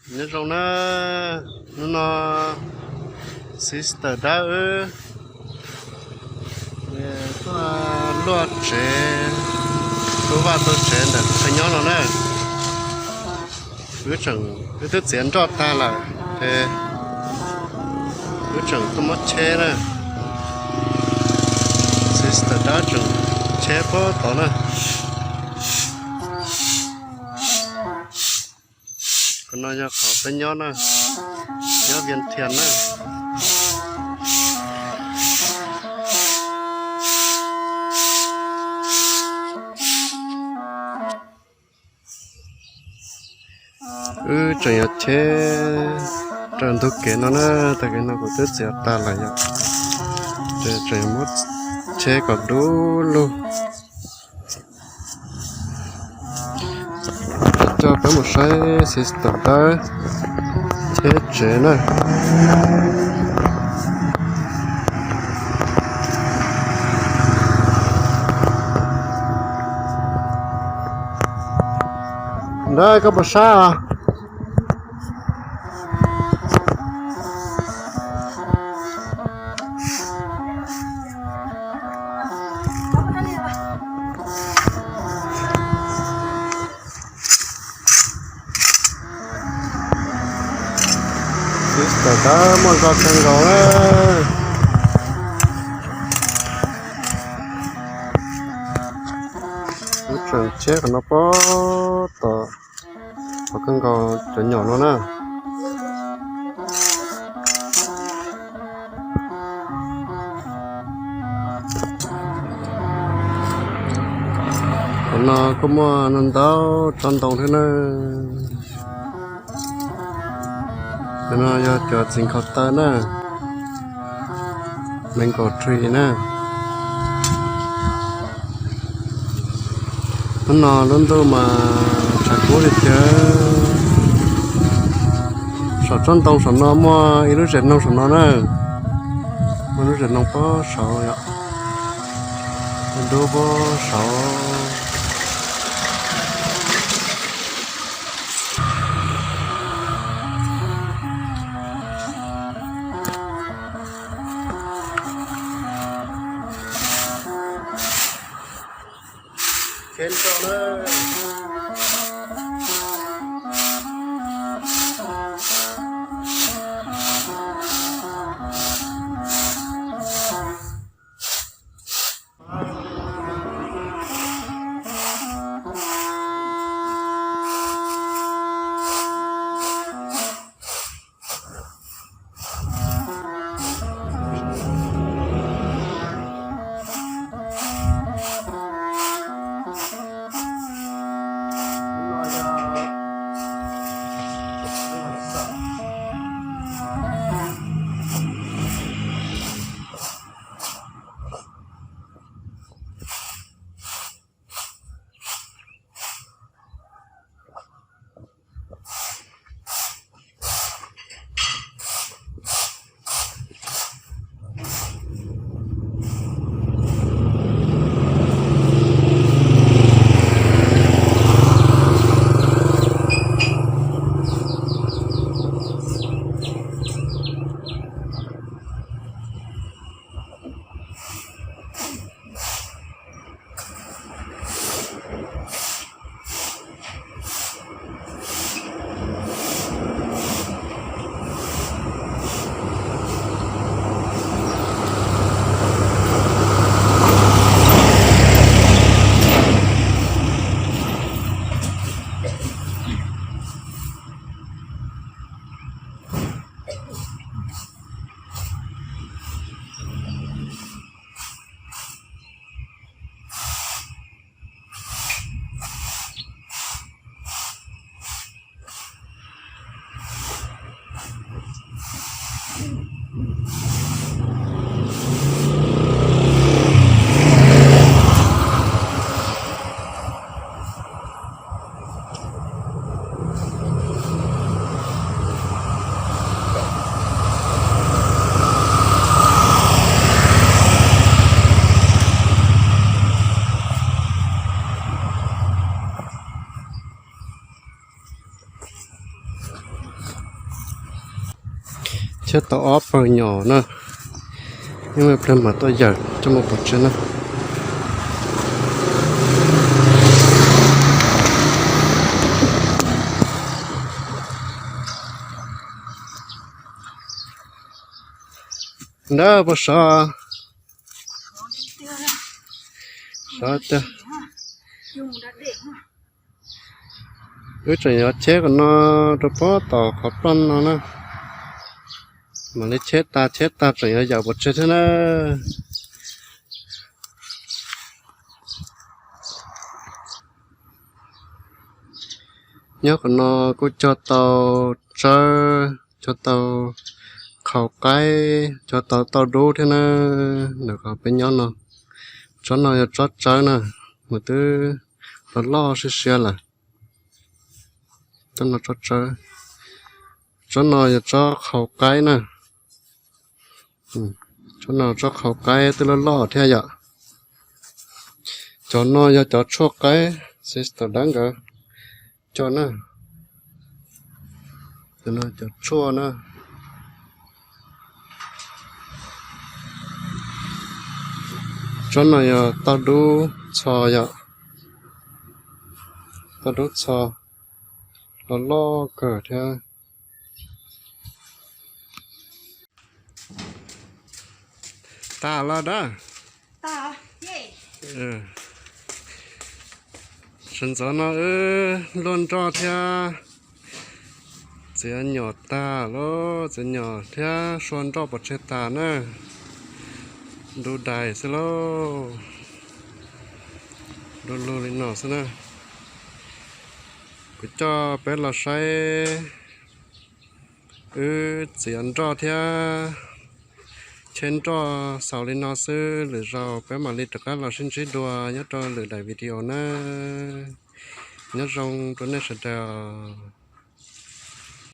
Nyob zoo na, hnub no sister dawb wb tuaj luaj tsev, tu vaj tu tsev ntawm qhov nyob no na. Wb tseem, wb twb txiav nroj tag lawm ces wb tseem tuaj muab tsheb na. Sister dawb tseem tsheb puag tod na. Qhov no yog qhov peb nyob na, nyob Vias Thias na. Wb tseem yuav tsheb raws ntug kev no na, tag kev no kuv twb txiav tag lawm yom. Ces tseem yuav muab tsheb kom du lug. Coj peb mus saib sister dawb tsheb tsev na. Dawb, koj puas sab os? Sister dawb muaj zog kawg nkaus na. Wb tseem tsheb qhov no puag tod, qhov kawg nkaus cov nyom no na. Qhov no kuj muaj ntau ntau tsob ntoo thiab na. Qhov no yog cov txiv nkhaus taw na, mango tree na. Hnub no lub ntuj mas tshav kub li tiag. Saum tsob ntoo saum no muaj ib lub zes noog saum no na. Muaj lub zes noog puag saud yom. Dub puag saud. Thiab tau ob pawg nyom na, ib me pliag mam tuaj yawm coj mus pov tseg na. Nrab puas sov? Sov tiag. Wb tseem yuav cheb qhov no rau puag tom qhov ploj no na. Mam li cheb tas cheb tas tseem yuav yawm pov tseg thiab na. Nyob qhov no kuj cog tau tsawb, cog tau qhau qaib, cog tau tauj dub thiab na. Ntawm qhov peb nyob no, tsob no yog tsob tsawb na, mas twb los loj siab siab lawm. Tsob no tsob tsawb, tsob no yog tsob qhau qaib na. Tsob no tsob qhau qaib twb loj loj thiab yom. Cov no yog cov tshuaj qaib, sister dab nkawd cog na. Cov no cov tshuaj na. Tsob no yog tauj dub txho yom. Tauj dub txho, los loj kawg thiab. Tas los dab. Sawv ntxov no wb luaj nroj thiab txiav nyom tag lauj, txiav nyom thiab sua nroj pov tseg tag na. Ntu dais xwb lauj. Ntu lug li no xwb na. Kuv coj peb los saib wb txiav nroj thiab cheb nroj xaus li no xwb, lwm zaus peb mam li rov qab los sib ntsib dua nyob rau lwm daim video na. Nyob zoo rau nej sawv daws.